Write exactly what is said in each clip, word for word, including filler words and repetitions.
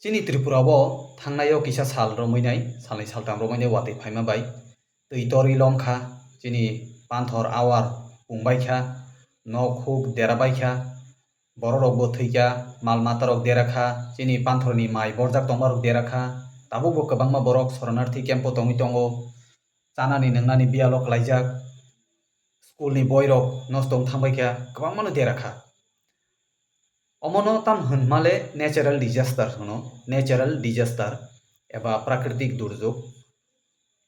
Chini Tripura o thangnai o kisa sal romwi nai, salnwi saltham romwi nai watwi phaima bai twi torwi lom kha, chini panthor awar pung bai kha, nok huk dera bai kha, borok rok bo thwi kha, mal mata rok dera kha, chini panthor ni mai borjak tongma rok dera kha, tabuk bo kwbangma borok soronarthi camp o tongwi tongo, chanani nwngnani biyalo klaijak, school ni boi rok nosto wng thang bai kha, kwbangma no dera kha. Omono tam hwnma le natural disaster hwno, natural disaster eba prakritik durjok.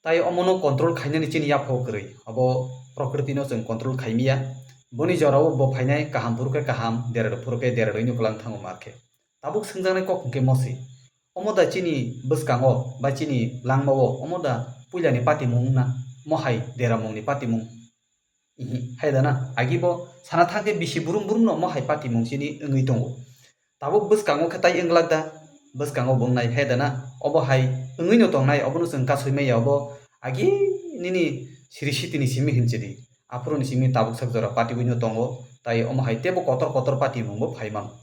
Tai omono control khainani chini yaphao kwrwi, abo prokriti no chwng control khaimiya. Boni jorao bo phainai kaham phuru khe kaham, dera rw phuru khe dera rwino kwlang thango mar khe. Tabuk swngjaknai kok hwnkhe mosi. Omo da chini bwskango ba chini langmao omo da puilani patimung wngna, mohai deramungni patimung? Ihi, hai da na? Agi bo sana thang khe bisi burum burum no omo hai patimung chini wngwi tongo. Tabuk bwskango khe tai wng glak da? Bwskango bo wngnai, hai da na? Obo hai wngwi no tongnai, obono chwng kasui maya, obo agi nini siri sitini simi hinchidi. Aphuru ni simi tabuk sak jora patiwi no tongo, tai omo hai teibo kotor kotor patimung bo phai mano.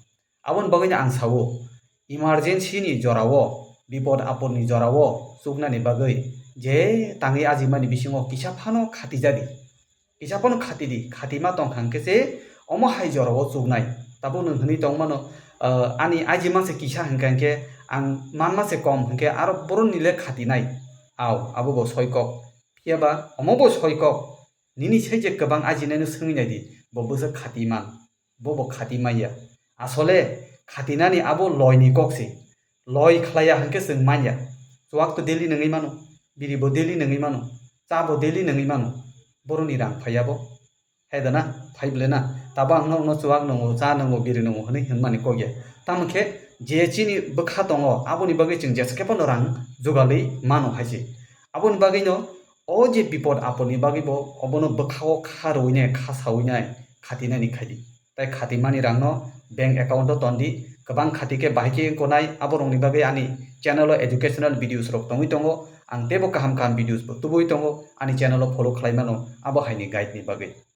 Aboni bagwino ang sao, emergency ni jorao, bipod apod ni jorao chuknani bagwi je tangwi ajimani bisingo kisa phano khatijadi. Kisa phano khatidi, khatima tongkha hwnkhe se omo hai jorao chuknai. Tabuk nwng hwnwi tongmano, ah, ani ajima se kisa hwnkha hwnkhe ang manma se kom hwnkhe aro boroni le khatinai. Au, abo bo soikok. Phiya ba omo bo soikok. Nini se je kwbang ajinaino swngwi naidi, bo bwswk khati man. Bo bo khati manya. Asole khatinani abo loini kok se. Loi khlaiya hwnkhe chwng manya. Chuwak to daily nungwi mano, biri bo daily nungwi mano, cha bo daily nungwi mano. Boroni rang phaiya bo. Hai da na? Phai ble na? Tabo ang norokno chuwak nungo, cha nungo, biri nungo hwnwi hwnmani kok ya. Tamo khe je chini bwkha tongo, aboni bagwi chwng jesa khe phano rang jugalwi mano hai se. Aboni bagwino o je bipod apodni bagwi bo obono bwkhao kha rwinai, kha sawinai, khatinani khai di. Tai khatimani rangno bank account o ton di, kwbang khati khe bahai khe wngkho nai, aborokni bagwi ani channel o educational videos rok tongwi tongo, ang teibo kaham kaham videos bo tubui tongo, ani channel o follow khlai mano abo haini guide ni bagwi.